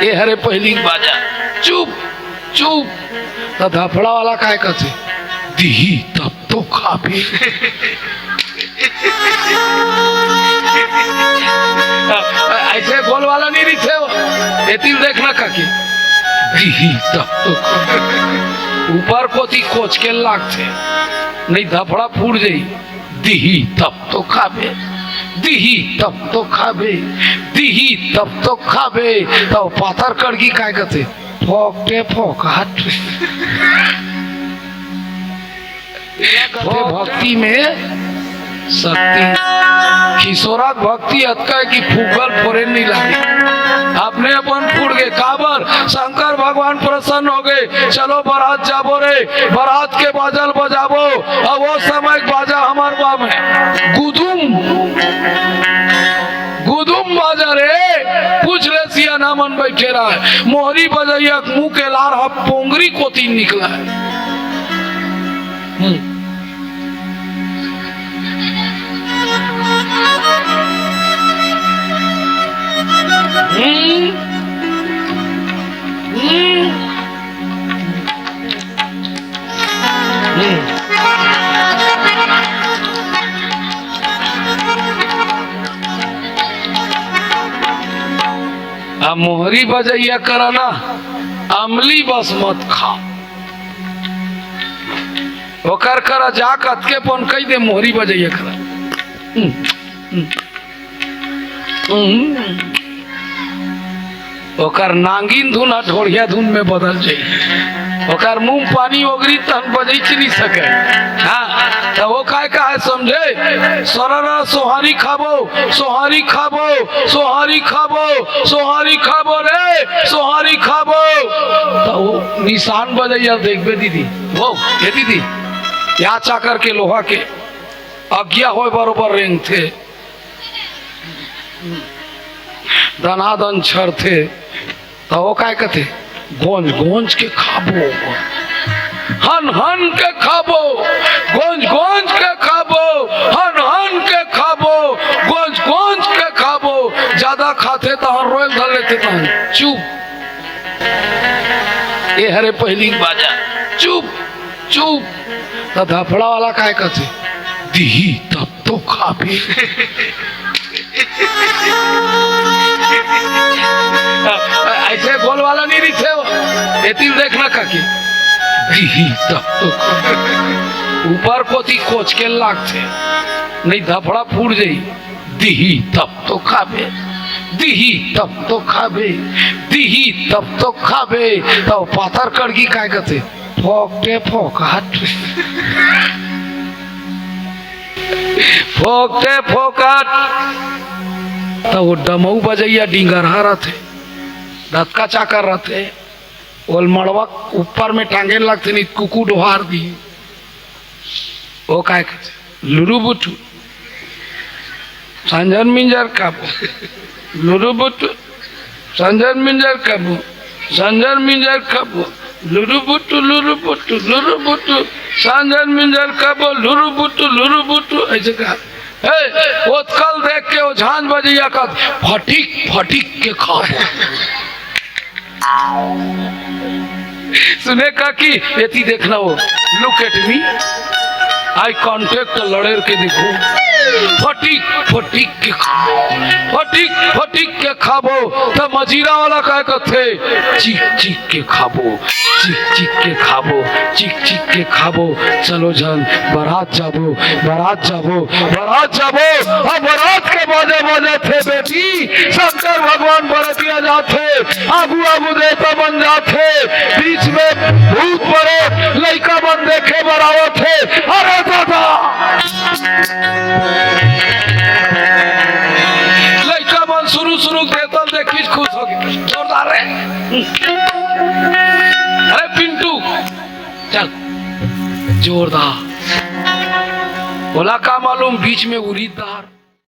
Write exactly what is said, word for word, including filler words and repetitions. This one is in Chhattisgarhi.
ए हरे पहिली बाजा, चुप, चुप। त धफड़ा वाला काय कथे? दिही तब तो खाबे। अइसे गोल वाला नहीं रहिथे हो, एती ल देखना काकी। दिही तब तो खाबे। ऊपर कोती कोचके लागथे, नहीं धफड़ा फूट जाही। दिही तब तो खाबे, दिही तब तो खाबे, दिही तब तो खाबे। त पाथर कड़गी काय कथे? फोकटे फोकट। ते भक्ति में शक्ति। खिसोरा के भक्ति अतका हे कि फूकल फोरे नहीं लागे। अपने अपन फूट गे। काबर? शंकर भगवान प्रसन्न हो गे। चलो बरात जाबो रे, बरात के बाजल बजाबो। अउ वो समय के बाजा हमर बा में गुदुम, गुदुम बाजा रे। पूछ ले सियान मन बइठे रहय, मोहरी बजइया के मुंह के लार ह पोंगरी कोती निकलय। हम्म। हम्म। हम्म। हम्म। अब मोहरी बजइया करा ना, अमली बस मत खा। ओकर करा जा कतके पन कहि दे मोहरी बजइया करा। हम्म, हम्म। हम्म। ओकर नांगिन धुन ह ढोढ़िया धुन में बदल जाई। ओकर मुंह पानी ओगरी तहन बजई च नहीं सके। हाँ, त वो काय कहे समझे? सरर सोहारी खाबो, सोहारी खाबो, सोहारी खाबो, सोहारी खाबो रे, सोहारी खाबो। त वो निशान बजइया देखबे दीदी, वो, ये दीदी, या चाकर के लोहा के अगिया होय बरोबर रेंगथे, दनादन छरथे, त वो काय कथे? गोंज गोंज के खाबो, हन हन के खाबो, गोंज गोंज के खाबो, हन हन के खाबो, गोंज गोंज के खाबो। ज्यादा खाथे त हर रोयल धर लेथे तहन। चुप। ए हरे पहिली बाजा। चुप, चुप। त धफड़ा वाला काय कथे? दिही तब तो खाबे। अइसे गोल वाला नहीं रहिथे हो, एती ल देखना काकी। दिही तब तो खाबे। ऊपर कोती कोचके लागथे, नहीं धफड़ा फूट जाई। दिही तब तो खाबे, दिही तब तो खाबे, दिही तब तो खाबे। त पाथर कड़गी काय कथे? फोकटे फोकट। फोकटे फोकट। त वो डमऊ बजइया डिंगरहा रथे, दतका चाकर रथे, ओल मड़वा ऊपर में टांगे लगथे, नहीं कुकू डोहार दी। वो काय कथे? लुरु बुटु। संझर मिंजर खाबो। लुरु बुटु। संझर मिंजर खाबो। संझर मिंजर खाबो। लुरु बुटु, लुरु बुटु, लुरु बुटु। संझर मिंजर खाबो, लुरु बुटु, लुरु बुटु। अइसे कहा। ए, ओतका ल देख के वो झांझ बजइया कथे, फटिक, फटिक के खाबो। सुने काकी, एती देखना वो, look at me, eye contact लड़ेर के देखो, फटिक फटिक के खाबो, फटिक फटिक के खाबो। त मजीरा वाला काय कथे? चिक चिक के खाबो, चिक चिक के खाबो, चिक चिक के खाबो। चलो झन बरात जाबो, बरात जाबो, बरात जाबो। अब बरात के बाजा बाजथे बेटी, शंकर भगवान बरतिया जाथे, आगू आगू देवता मन जाथे, बीच में भूत प्रेत लइका मन देखे बर आवत हे। अरे दादा, लइका मन शुरू शुरू देवता ल देखिस खुश हो गे। जोरदार रे। अरे पिंटू, चल, जोरदार। ओला का मालूम बीच में उरीद दार।